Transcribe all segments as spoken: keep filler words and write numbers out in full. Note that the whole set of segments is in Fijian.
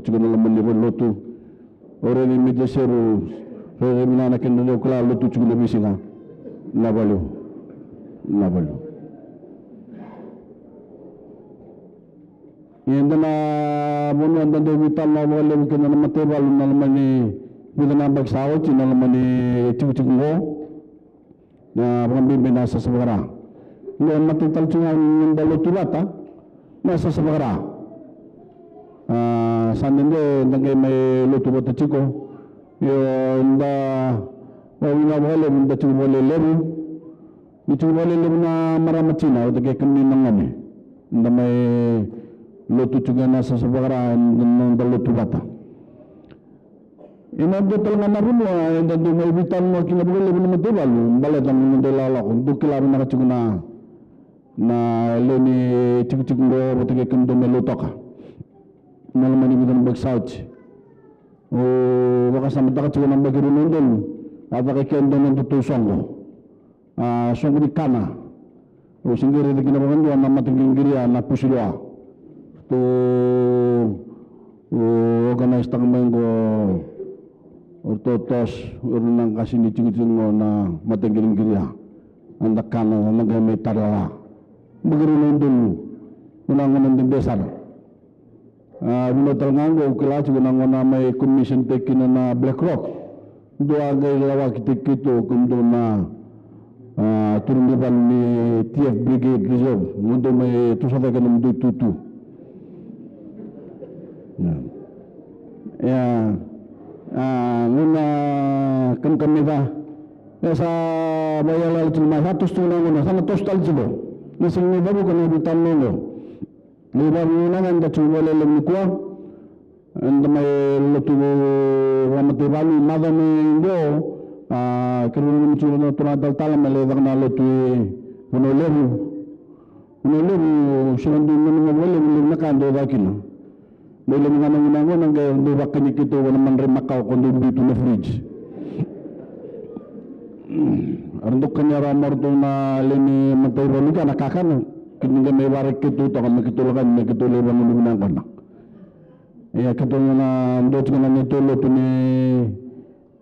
tiko na loma ni valenilotu. O raici me da seru raici vinaka na kena dau kila lotu tiko na veisiga. Na valeu. Na valeu. Ia eda na vanua eda dau veitalanoa vakalevu kina na mataivalu na loma ni vica na yabaki sa oti na loma ni tikotiko oqo. Na vakabibi na sasa vakara. Ia matai tale tiko ga ni da lotu vata na sasa vakara. A, sa dede da qai mai lotu vata tiko. Io da vakavinaka vakalevu da tiko vakalelevu. Ni tiko vakalelevu na marama tina vata kei kemuni na gone. Da mai lotu tiko na sasa vakara da lotu vata. Ena dua tale ga na vanua eda dau mai veitalanoa kina vakalevu na mataivalu baleta na noda ilakolako. Dau kila vinaka tiko na, na lewe ni tikotiko oqo vata kei kemudou mai Lautoka. Na loma ni vica na yabaki sa oti. Au vakasamataka tiko na yabaki rua na udolu a caka e ke e dua na nodatou soqo. A, soqo ni kana. Au se qai raica kina vakadua na mataqiriqiria na pusiloa. Ratou organise taka mai qo o ratou tos o ira na qase ni tikotiko qo na mataqiriqiria. Eda kana na qai mai tara la. Yabaki rua na udolu. Qo na gauna dede sara. A, vinaka tale ga qo au kila tiko na gauna mai commission taki kina na Black Rock. Dua a qai lawaki taki keitou kemudou na, a, turaga ni valu ni T F Brigade Reserve. Mo dou mai toso cake na nomudou itutu. Ia. Ia. A, gauna kamikamica. Ia sa vaiyalayala tiko mai sa toso tiko na gauna sa na toso tale tiko. Na siga ni cavuka na veitalanoa qo. Ni vavinavinaka eda tiko vakalelevu nikua. Eda mai lotu vakamataivalu macawa mai qo. A, keirau nanuma tiko na turaga talatala me lai caka na lotu i Vanua Levu. Vanua Levu, sa dau nanuma vakalevu levu na ka dau caka kina. Dau levu ga na gauna qo na qai dau vakani keitou vua na madrai makawa ko dau biu tu na fridge. Era dau kania rawa mai o ratou na lewe ni mataivalu kina na kakana. Keitou qai mai varaki keitou toka me keitou lako yani me keitou lai vagunuvi na yaqona. Ia keitou na dua tiko na neitou lotu ni,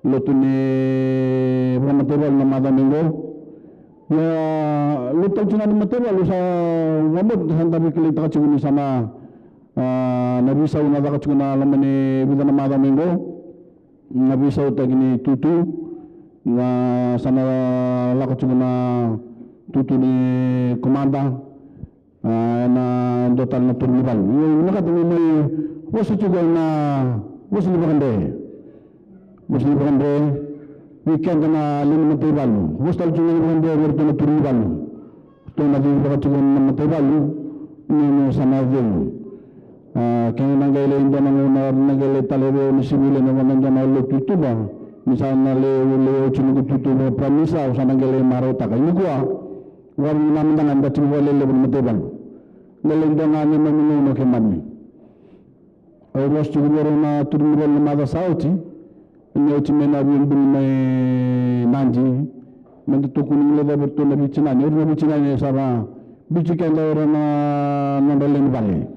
lotu ni vakamataivalu na macawa mai qo. Ia lotu tale tiko ga ni mataivalu sa vakabauta sa da veikilaitaka tiko ni sa na, a, na veisau na caka tiko na loma ni vica na macawa mai qo. Na veisautaki ni tutu na sa na lako tiko na tutu ni komada, a, ena dua tale na turaga ni valu. Io, vinakata me mai vosa tiko ena vosa ni vakadre. Vosa ni vakadre vei keda na lewe ni mataivalu. Vosa tale tiko ena vakadre vei iratou na turaga ni valu. Ratou na cici vaka tiko na mataivalu ni na sa na cegu. A, kena na qai lai dua na gauna na qai lai tale vei au na sivili ena vaka dua na lotu i tuba ni sa na lai, lai oti noqu tutu vaka Prime Minister, au sa na qai lai marautaka. Nikua, vakavinaka mada ga da tiko vakalelevu na mataivalu. Qai lai dua ga neimami gauna o keimami. Au vosa tiko vei rau na turaga ni valu na macawa sa oti. Ni oti mai na veiyabugi mai Nadi. Me da tukuna me lai cava ratou na veitinani. O ira na veitinani e sa biuti keda o ira na nodra lewe ni vale.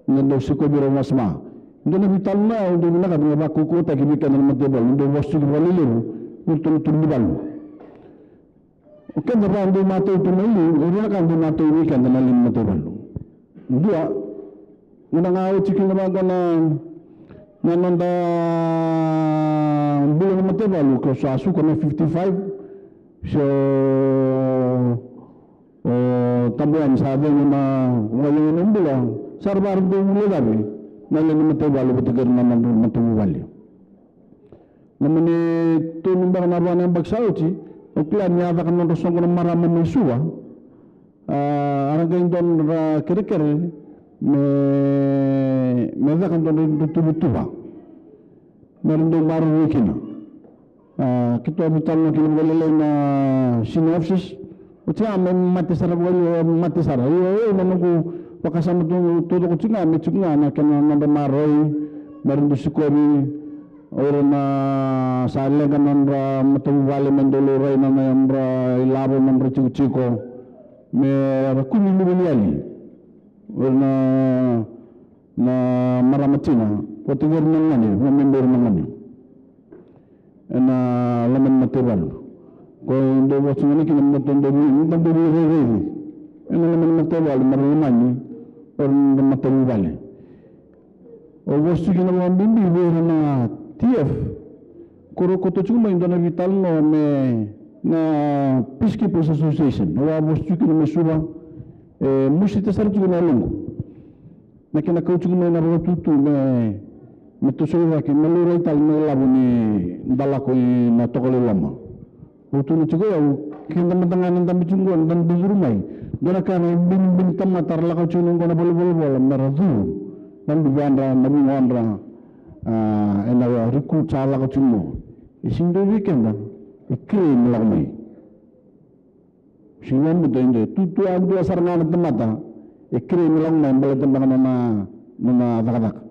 Ni dau sikovi ira vakasama. Dua na veitalanoa au dau vinakata me vakaukauwataki vei keda na mataivalu. Dau vosa tiko vakalelevu vei ratou na turaga ni valu. O keda vaka dau matau tu mai liu, o ira na ka dau matau vei keda na lewe ni mataivalu. Dua, gauna ga oti kina vaqo na, na noda bula na mataivalu, ko sa suka na fifty-five, so, o, tabu yani sa cegu na, vakayago na bula, sa ra vaka dau lecavi na lewe ni mataivalu vata kei ira na nodra matavuvale. Na mani tolu beka na va na yabaki sa oti, au kila ni a caka nodra soqo na marama mai Suva. A, era qai dua nodra kerekere me, me caka dua nodra tuvatuva. Me ra dau maroroi kina. A, keitou a veitalanoa kina vakalailai na senior officers. Oti ya me mate sara, vaka mate sara. Io, io, na noqu vakasama tu, taucoko tiko ga me tiko ga na kena nodra maroroi, me ra dau sikovi o ira na sa leqa na nodra matavuvale, me dau laurai na nodra ilavo, na nodra tikotiko, me ra kua ni luve ni yali o ira na, na marama tina. Vata kei ira na gone, vamemba ira na gone ena loma ni mataivalu. Ko dou vosa gona kina, na dou dou vi, na dou vi rairai ena loma ni mataivalu, mara lomani o ira na matavuvale. Au vosa tiko kina vakabibi vei ira na T F. Ko rau kauta tiko mai dua na veitalanoa me na Peacekeepers Association. Au a vosa tiko kina mai Suva, e musita sara tiko na yaloqu na kena kau tiko mai na vakatutu me, me toso i cake, me laurai tale na ilavo ni da lako ina Tokalau i Loma. Au tukuna tiko o yau, keda mada ga na dabe tiko qo, na dabe curu mai. Dua na ka na binibini tamata ra lako tiko qo na valenivolavola me ra curu na luvedra, na vugodra, a, ena recruit sa lako tiko qo. E sega ni dua vei keda e kerei me lako mai. Sega ni dua, e dua, tu, tu, a dua sara ga na tamata e kerei me lako mai baleta beka na nona, nona cakacaka.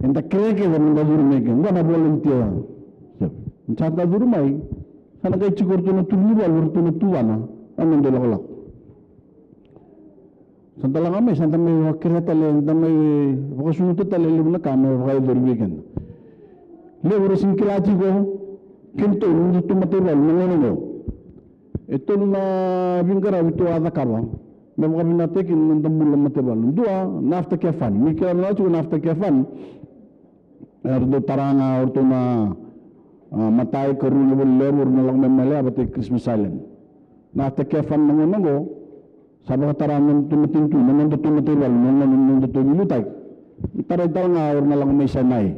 Eda kerea kece me da curu mai ke, qo na volunteer. Ni sa da curu mai, sa na qai tiko o ratou na turaganivalu, o ratou na tuvana, ena noda ilakolako. Sa da lako mai, sa da mai vakakerea tale, da mai vakasuguta tale e levu na ka me vakayacori vei keda. Levu era sega ni kila tiko, kedatou, nodatou mataivalu, na gauna oqo. E tolu na veiqaravi tou a cakava me vakavinakataki na noda bula mataivalu. Dua, na aftercare fund. Ni kila vinaka tiko na aftercare fund. E ratou tara ga o ratou na, a, matai, karua ni Vanulevu, o ratou na lako mai Maliwa vata kei Christmas Island. Na aftercare fund na gauna oqo sa vakatara na nodatou matanitu, na nodatou mataivalu, na gauna ni nodatou veiliutaki. Tarai tale ga o ratou na lako mai Sinai,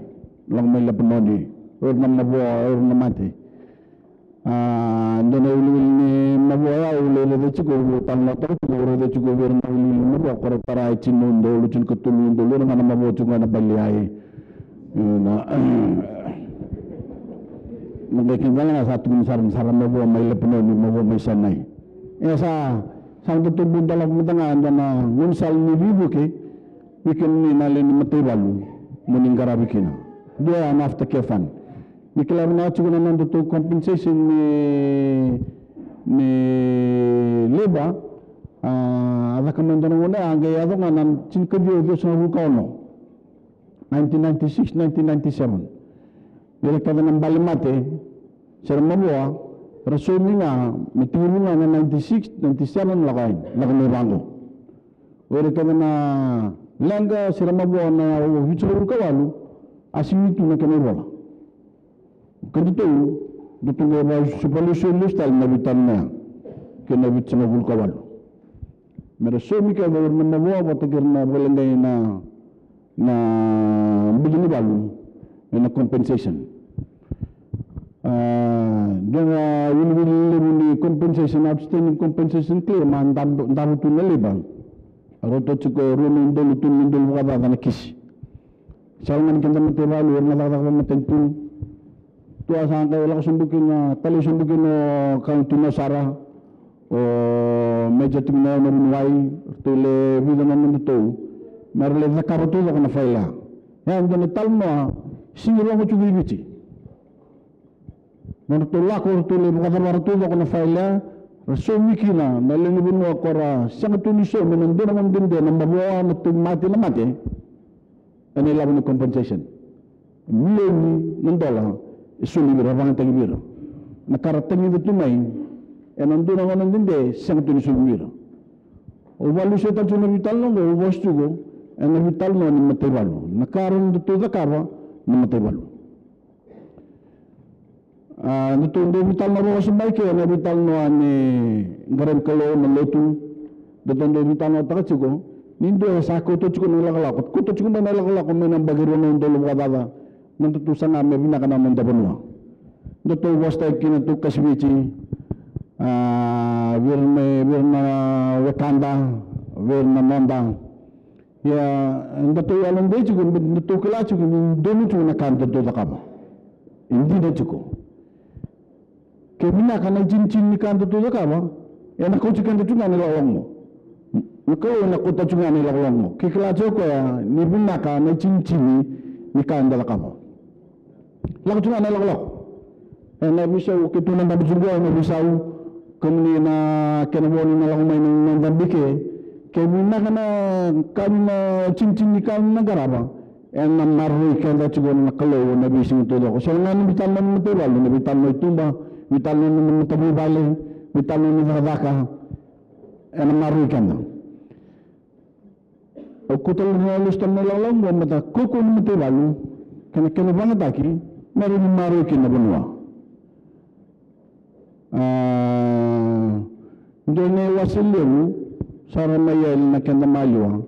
lako mai Lepanoni, o ratou na mavoa, o ratou na mate. A, dua na iwiliwili ni mavoa ya au lai raica tiko, au talanoataka tiko, au raica tiko vei ira na iwiliwili ni mavoa, ko ra tara e tini na udolu, tinikatolu na udolu, ira ga na mavoa tiko ga na baliai. Na, na qai kidala ga sa tukuni sara, sara mavoa mai Lepanoni, mavoa mai Sinai. E sa, sa da tubu dala mada ga dua na gaunisala ni veivuke, vei kemuni na lewe ni mataivalu, mo ni qaravi kina. Dua ya na aftercare fund. Ni kila vinaka tiko na nodatou compensation ni, ni labour, a, a caka mai dua na gauna, a qai yaco ga na tinikaciwa ciwasagavulu ka ono, nineteen ninety-six, nineteen ninety-seven. Ira kece na bale mate se ra mavoa, ra saumi ga me tekivu ga na ninety-six, ninety-seven, lako yani, lako mai vaqo. O ira kece na leqa se ra mavoa na vitusagavulu ka walu, a sega ni tu na kena ivola. Kedatou, datou qai vakalusu, vakalusu lesu tale na veitalanoa kei na vitusagavulu ka walu. Me ra saumi kece o ira na mavoa vata kei ira na vakaleqai na, na bula ni valu ena compensation. A, dua na iwiliwili levu ni compensation, outstanding compensation claim, a davo, davo tu na labour. A rauta tiko e rua na udolu, tolu na udolu vakacaca na kisi. Sega ga ni keda mataivalu, ira na cakacaka vakamatanitu. Tua sa qai lako sobu kina, talei sobu kina o Colonel Tunuasara, o Major Tikunau na vuniwai, ratou le vica na nodatou, me ra le cakava taucoko na faila ya. E dua na italanoa sega ni rogo tiko i Viti. Nodratou lako, ratou lai vakacavara taucoko na faila, ra saumi kina na lewe ni vanua ko ra sega tu ni saumi ena dua na gauna dede na mavoa, na tauvimate, na mate. Ena ilavo ni compensation, milioni na dola e soli vei ira, vakayagataki vei ira. Na ka ra tagica tu mai ena dua na gauna dede, sega tu ni saumi vei ira. Au vakalusia tale tiko na veitalanoa oqo, au vosa tiko ena veitalanoa ni mataivalu, na ka ratou cakava na mataivalu. A, datou dau veitalanoa vakawasoma eke ena veitalanoa ni qaravi Kalou, na lotu. Datou dau veitalanoataka tiko ni dua e sa kauta tiko na ilakolako, kauta tiko mai na ilakolako mai na yabaki rua na udolu vakacaca, na datou saga me vinaka na noda vanua. Datou vosataki kina, datou kasiviti, a, vei ira mai, vei ira na wekada, vei ira na noda. Ia, datou yalodei tiko, datou kila tiko ni donu tiko na ka datou cakava. E dina tiko. Ke vinaka na itinitini ni ka datou cakava, ena kauti keda tiko ga na ilakolako. Na Kalou ena kauta tiko ga na ilakolako. Ke kila tiko o koya ni vinaka na itinitini ni ka eda cakava. Lako tiko ga na ilakolako. Ena veisau, keitou na dabe tiko qo ena veisau, kemuni na kena vo ni na lako mai na, na dabe ke. Ke vinaka na ka ni na tinitini ni ka ni na qarava, Ena maroroi keda tiko na Kalou ena veisiga taucoko. Sega ga ni veitalanoa ni mataivalu, na veitalanoa i tuba, veitalanoa ni matavuvale, veitalanoa ni cakacaka. Ena maroroi keda. Au kauta tale na lesu tale na ilakolako oqo, me da kaukaua ni mataivalu kei na kena vakayagataki me rawa ni maroroi kina na vanua. A, dua na iwase levu sa ra mai yali na keda maliwa.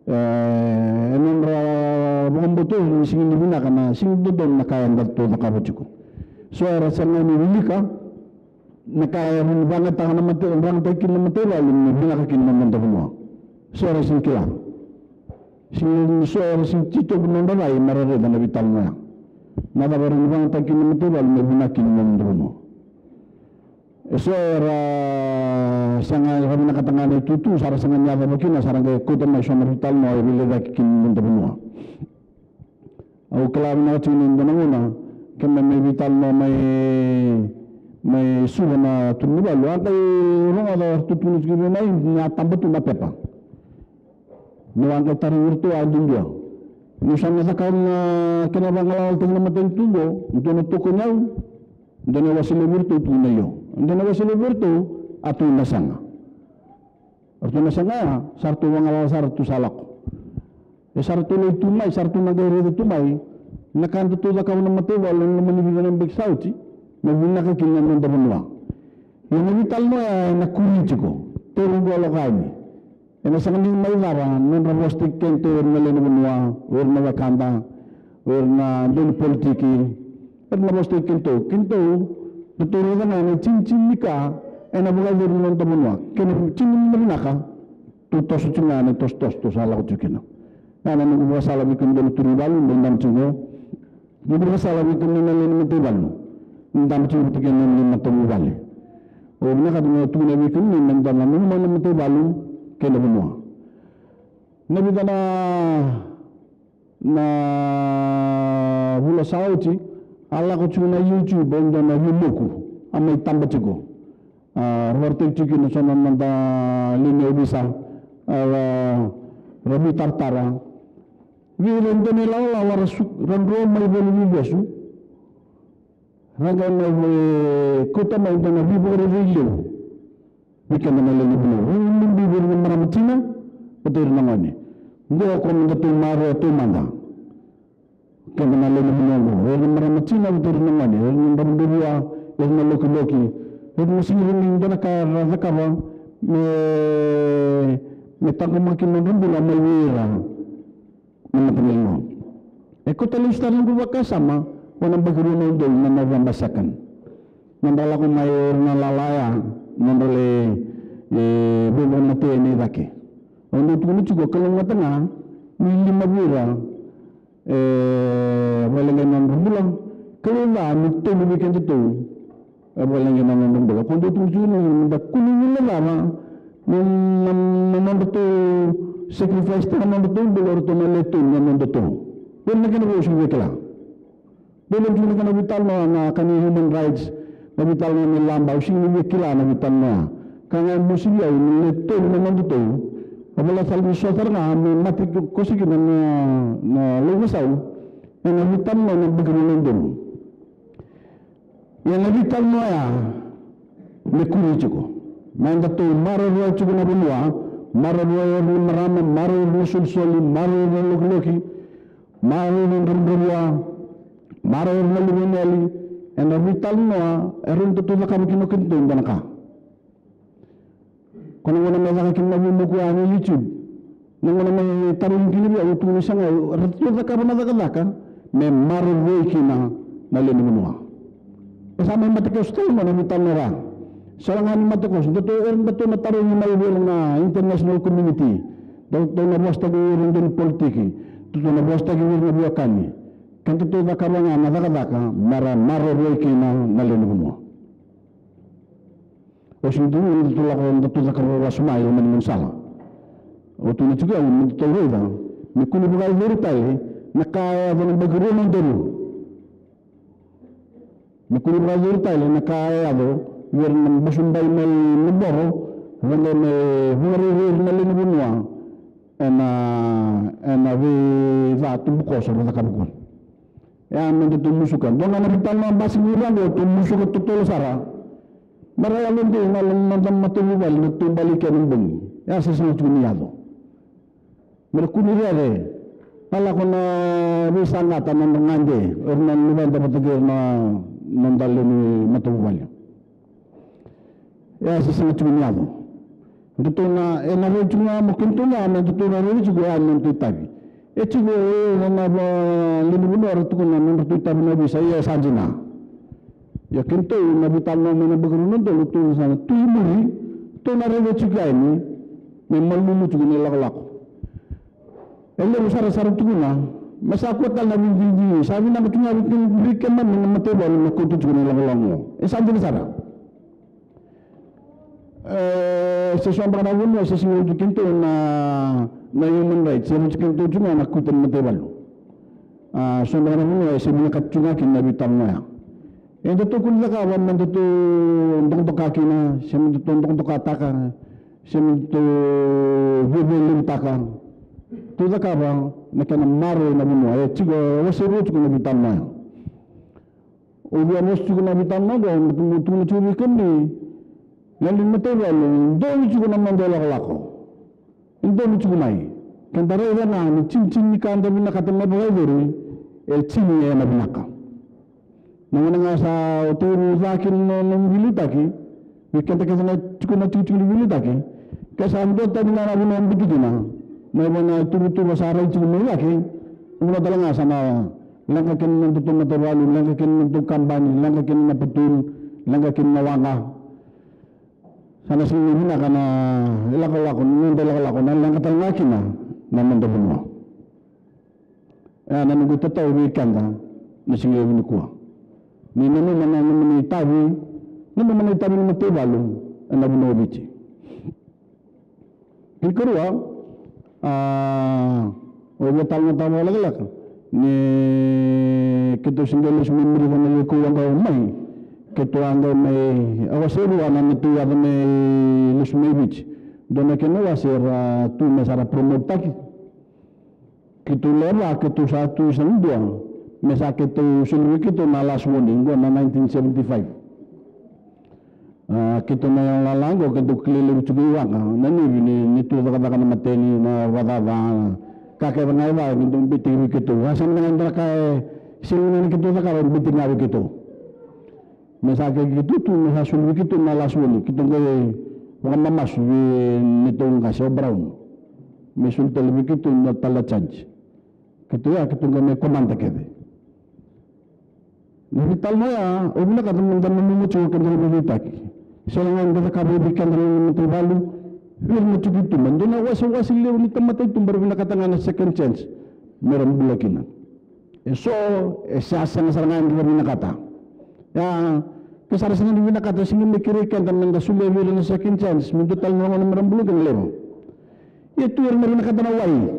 E, e nodra vakabauta ni sega ni vinaka na, sega ni dodonu na ka eda tou cakava tiko. So era sega ni wilika na ka era vakayagataka na mate, vakayagataki kina na mataivalu me vinaka kina na noda vanua. So era sega ni kila. Sega ni, so era sega ni titobu na nodra rai me ra raica na veitalanoa ya. Na cava era vakayagataki kina na mataivalu me vinaka kina na noda vanua. E so era sega, era vinakata ga na itutu, sa ra sega ni yacova kina, sa ra qai kauta mai so na veitalanoa e veilecayaki kina na noda vanua. Au kila vinaka tiko ni dua na gauna keimami mai veitalanoa mai, mai Suva na turaganivalu, a qai rogoca ratou tukuna tiko vei mai ni a taba tu na pepa. Niu a qai tarogi iratou a duadua, niu sa na cakava na kena vagalalataki na matanitu oqo, dua na tokoni au, dua na iwase levu vei iratou tukuna io, dua na iwase levu vei iratou a tukuna sega. Ratou na saga ya, sa ratou vagalala sara, ratou sa lako. E sa ratou lai tu mai, sa ratou na qai raica tu mai na ka datou cakava na mataivalu ena loma ni vica na yabaki sa oti, me vinaka kina na noda vanua. Ia na veitalanoa ya ena kuri tiko, toro qo lako yani. Ena sega ni mai cava na nodra vosataki kedatou o ira na lewe ni vanua, o ira na wekada, o ira na dau ni politiki, era na vosataki kedatou. Kedatou, datou raica ga na itinitini ni ka ena vakayacori na noda vanua. Kena itinitini na vinaka, tou toso tiko ga ena itosotoso tou sa lako tiko kina. Ia na noqu vakasala vei kemudou na turaganivalu, dou dabe tiko qo. Noqu vakasala vei kemuni na lewe ni mataivalu, ni dabe tiko vata kei na nomuni matavuvale. Au vinakata meu tukuna vei kemuni me da nanuma na mataivalu kei na vanua. Na vica na na vula sa oti, a lako tiko na YouTube e dua na veimuku a mai taba tiko. A, vakaraitaki tiko kina so na noda lewe ni ovisa, a, ra, ra veitaratara. Vei ira e dua na ilawalawa ra su, ra dro mai valeniveivesu. Ra qai mai kauta mai dua na veivakarerei levu vei keda na lewe ni vanua. Vakabibi vei ira na marama tina vata ira na gone. Qo ko me datou maroroya taumada, keda na lewe ni vanua oqo, ira na marama tina vata ira na gone, ira na dravudravua, ira na lokiloki, ira na sega ni dua na ka era cakava me, me taqomaki na nodra bula mai vei ira na mataqali. E kauta lesu tale na noqu vakasama, vua na yabaki rua na udolu na November second. Nodra lako mai o ira na lala ya, nodra lai, e, veivakamatei ena icake. Au dau tukuna tiko, kalougata ga ni lima vei ira e vakaleqai na nodra bula, kalougata ga ni tolu vei kedatou e vakaleqai na nodra bula. Ko dou tukuna tiko ni da kune ni lecava na, na, na nodratou sacrifice-taka na nodratou bula o ratou na le tolu na nodratou. Vei na kena vou sega ni via kila. Dou levu tiko na kena veitalanoa na ka ni human rights, na veitalanoa ni laba, au sega ni via kila na veitalanoa ya. Ka ga e mosi vei au ni le tolu na nodratou a voleka tale ni so sara ga me mate koso kina na, na, na laugasau. Ena veitalanoa na yabaki rua na udolu. Ia na veitalanoa ya me kuri tiko. Me datou maroroya tiko na vanua, maroroya o ira na marama, maroroya o ira na solisoli, maroroya o ira na lokiloki, maroroya o ira na dravudravua, maroroya o ira na luveniyali. Ena veitalanoa e rawa ni datou cakava kina o kedatou e dua na ka. Ko na gauna me caka kina na veimuku ya na YouTube, na gauna me tarogi kina vei au, au tukuna sega, ratou cakava na cakacaka me maroroi kina na lewe ni vanua. E sa mai mate koso tale mai na veitalanoa ra. Sa la ga ni mate koso, datou, era datou na tarogi mai vei ira na international community, datou na vosataki vei ira na dau ni politiki, datou na vosataki vei ira na veiwekani. Ke datou cakava ga na cakacaka me ra maroroi kina na lewe ni vanua. Au sega ni tukuna ni datou lako, datou cakava vakasauma e loma ni gaunisala. Au tukuna tiko au me datou raica me kua ni vakayacori tale na ka e yaco na yabaki rua na udolu. Me kua ni vakayacori tale na ka e yaco vei ira na basubai mai Naboro, ra qai me vakarairai ira na lewe ni vanua. ena, ena veica tubukoso ra cakava kina. Ia me datou musuka. Dua ga na veitalanoa basika ni ra qo, tou musuka totolo sara. Me ra yalodei na noda matavuvale na taubale kei na bogi. Ia se sega tiko ni yaco. Me ra kua ni rere. Na lako na veisaqata na nodra gade, o ira na luveda vata kei ira na noda lewe ni matavuvale. Ia se sega tiko ni yaco. Datou na, ena rairai tiko ga mo keitou ga me datou na rairai tiko ya na nodatou itavi. E tiko e na, na, na lewe ni vanua ra tukuna na nodratou itavi na ovisa, ia sa dina. Ia keitou na veitalanoa mai na bakarua na udolu, tou na sa na tu i muri, tou na rairai tiko yani me malulu tiko na ilakolako. E levu sara sara tukuna, me sa kua tale na veidigidigi, sa vinaka tu ga vei keimami na mataivalu me kauta tiko na ilakolako. E sa dina sara. E, se so beka na vanua, se sega ni tu keitou na, na human rights, se tu keitou tu ga na kauta na mataivalu. A, so beka na vanua, e se vinaka tu ga kina na veitalanoa ya. E datou kua ni cakava me datou dokadoka kina, se me datou dokadokataka, se me datou viavialevutaka. Tou cakava na kena maroroi na vanua, e tiko, e wase rua tiko na veitalanoa ya. O via vosa tiko na veitalanoa qo, mo tukuna tiko vei kemuni, na lewe ni mataivalu, donu tiko na noda ilakolako. E donu tiko mai. Keda raica ga ni tinitini ni ka da vinakata me vakayacori, e tini ena vinaka. Na gauna ga sa o tekivu ca kina na nomu veiliutaki, vei keda kece na tiko na tikotiko ni veiliutaki, ke sa dua tani ga na vanua biuti kina, na vanua tuvatuva sa rai tiko mai cake, na vanua tale ga sa na leqa kina na nodatou mataivalu, leqa kina na nodatou kabani, leqa kina na patul, leqa kina na waqa. Sa na sega ni vinaka na ilakolako, na noda ilakolako, na leqa tale ga kina na noda vanua. E, na noqu itatau vei keda na siga levu nikua. Ni nanuma na nomuni itavi, nanuma na itavi ni mataivalu ena vanua o Viti. Kei karua, a, o via tale na tava vakalekaleka. Ni keitou se qai lesu mai Merika na lewe kau a qai mai. Keitou a qai mai, a wase rua na neitou yaco me lesu mai Viti. Dua na kena wase era tu me sa ra promote-taki. Keitou lewe va, keitou sa tu sa dua. Me sa keitou soli vei keitou na last warning, qo na nineteen seventy-five. A, keitou na lala qo, keitou kilai levu tiko i waqa, na nevi ni, ni tu cakacaka na mateni, na vakacaca, ka kece ga e va, keitou biuti vei keitou. A, sega na ka e, sega na keitou cakava, biuti ga vei keitou. Me sa keitou tu, me sa soli vei keitou na last warning, keitou qai vakamamasu vei neitou qase o Brown. Me soli tale vei keitou na tala charge. Keitou ya, keitou qai mai komada kece. Na veitalanoa ya, au vinakata meda nanuma tiko keda na veiliutaki. Sega ga ni da cakava vei keda na mataivalu, vei ira na tiko i tuba. Dua na wasewase levu ni tamata i tuba era vinakata ga na second chance me ra bula kina. E so, e sa sega sara ga ni ra vinakata. Ia, ke sa ra sega ni vinakata, sega ni kerei keda meda solia vei ira na second chance, me dua tale na gauna me ra bula kina, levu. Ia tu era na vinakata na wai.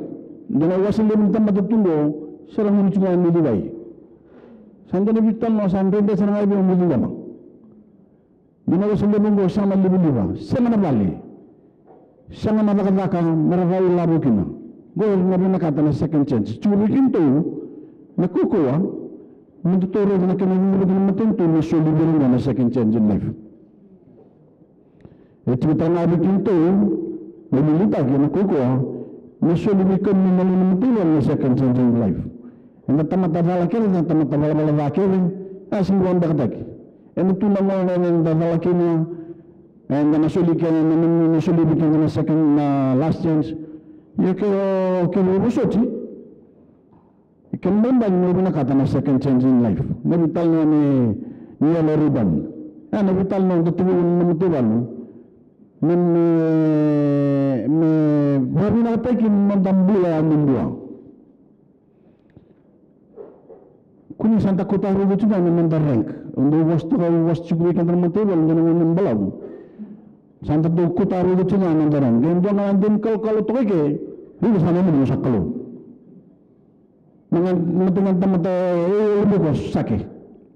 Dua na wase levu ni tamata tu qo, sa ra gunu tiko ga e Mucuwai. Sa dua na veitalanoa sa dredre sara ga vei au meu ciqoma. Dua na wase levu qo, sega na livaliva, sega na vale, sega na cakacaka me ra cau ilavo kina. Qo era na vinakata na second chance. Tiko vei keitou na kaukauwa me datou raica na kena cicivaki na matanitu me soli vei ira na second chance in life. E tiko tale ga vei keitou na veiliutaki, na kaukauwa me soli vei kemuni na lewe ni mataivalu na second chance in life. Eda tamata cala kece, eda tamata valavala ca kece, a sega ni vakabekataki. Ena tu na gauna eda cala kina, eda na soli kina na, na, na soli vei keda na second, na last chance. Ia ke, ke vosoti. Kena ibalebale ni o vinakata na second chance in life. Na veitalanoa ni, ni Yellow Ribbon. E, na veitalanoa da tekivu na mataivalu. Me, me, me vakavinakataki na noda bula yadudua. Kua ni sa da kauta raica tiko ga na noda rank. Au dau vosa toka, au vosa tiko vei keda na mataivalu, dua na gauna balavu. Sa da dau kauta raica tiko ga na noda rank. Qai dua ga na dau ni kalokalo toka i ke, raica sa na nomu sa Kalou. Mata ga, mata ga tamata, e, e, e, e, sake.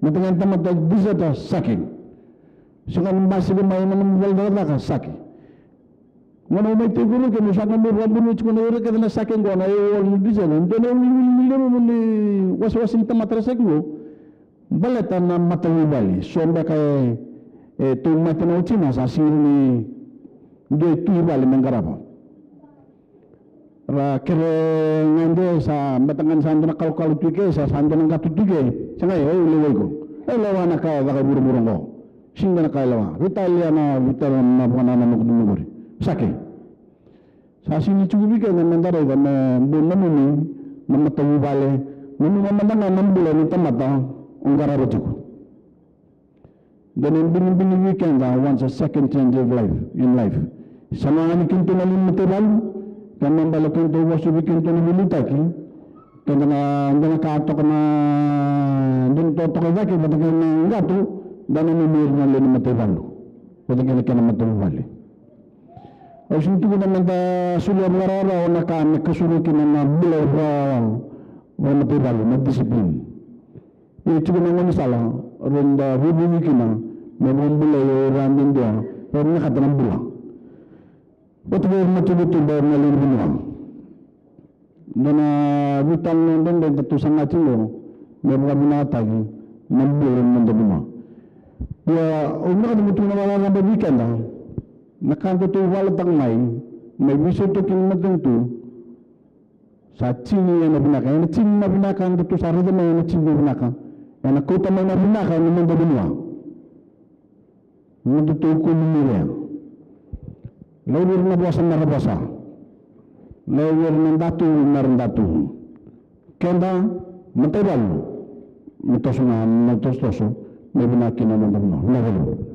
Mata ga tamata deserter, sake. Sega ni basika mai na nomu vale cakacaka, sake. Gauna au mai tekivu kina, au sa qai mai vakabulai tiko na ira kece na sake qo, na e wall ni design. Dua na iwiliwili levu ni wasewase ni tamata era sake qo. Baleta na matavuvale. So beka e, e tauvimate na watina, sa sega ni dua e tu i vale me qarava. Ra kere ga de, sa beta ga ni sa dua na kalokalo tu i ke, sa, sa dua na qatu tu i ke. Sa qai, e, au lewa iko. E lewa na ka e caka e vuravura qo. Sega na ka e lewa. Veitalia na, veitalia na vakanananu qori. Sake. Sa sega ni tiko vei keda meda raica me bau nanumi na matavuvale, nanuma mada ga na bula ni tamata o qarava tiko. Dua na ibinibini vei keda, wants a second chance of life, in life. Sa na yani kedatou na lewe ni mataivalu, ka me bale kedatou vosa vei kedatou na veiliutaki, keda na, dua na ka toka na, dua na toka e cake vata kei na qatu, da nanumi ira na lewe ni mataivalu vata kei na kena matavuvale. Au sega ni tukuna meda solia vakarawarawa na ka me kasura kina na bula vaka, vakamataivalu, na discipline. Ia tiko na gaunisala reda veivuke kina me vakabulai o ira yadudua, era vinakata na bula. Vata kei ira na tuvatuva, ira na lewe ni vanua. Dua na veitalanoa dredre datou saga tiko me vakavinakataki na bula ni noda vanua. Ia au vinakata meu tukuna vakararaba vei keda na ka datou valataka mai, mai veisautaki ni matanitu. Sa tini ena vinaka, ena tini na vinaka datou sa raica mai, ena tini na vinaka. Ena kauta mai na vinaka ena noda vanua. Nodatou koli ni rea. Lau vei ira na vosa me ra vosa. Lau vei ira na datu me ra datu. Keda mataivalu me toso ga, me tosotoso me vinaka kina na noda vanua. Vinaka vakalevu.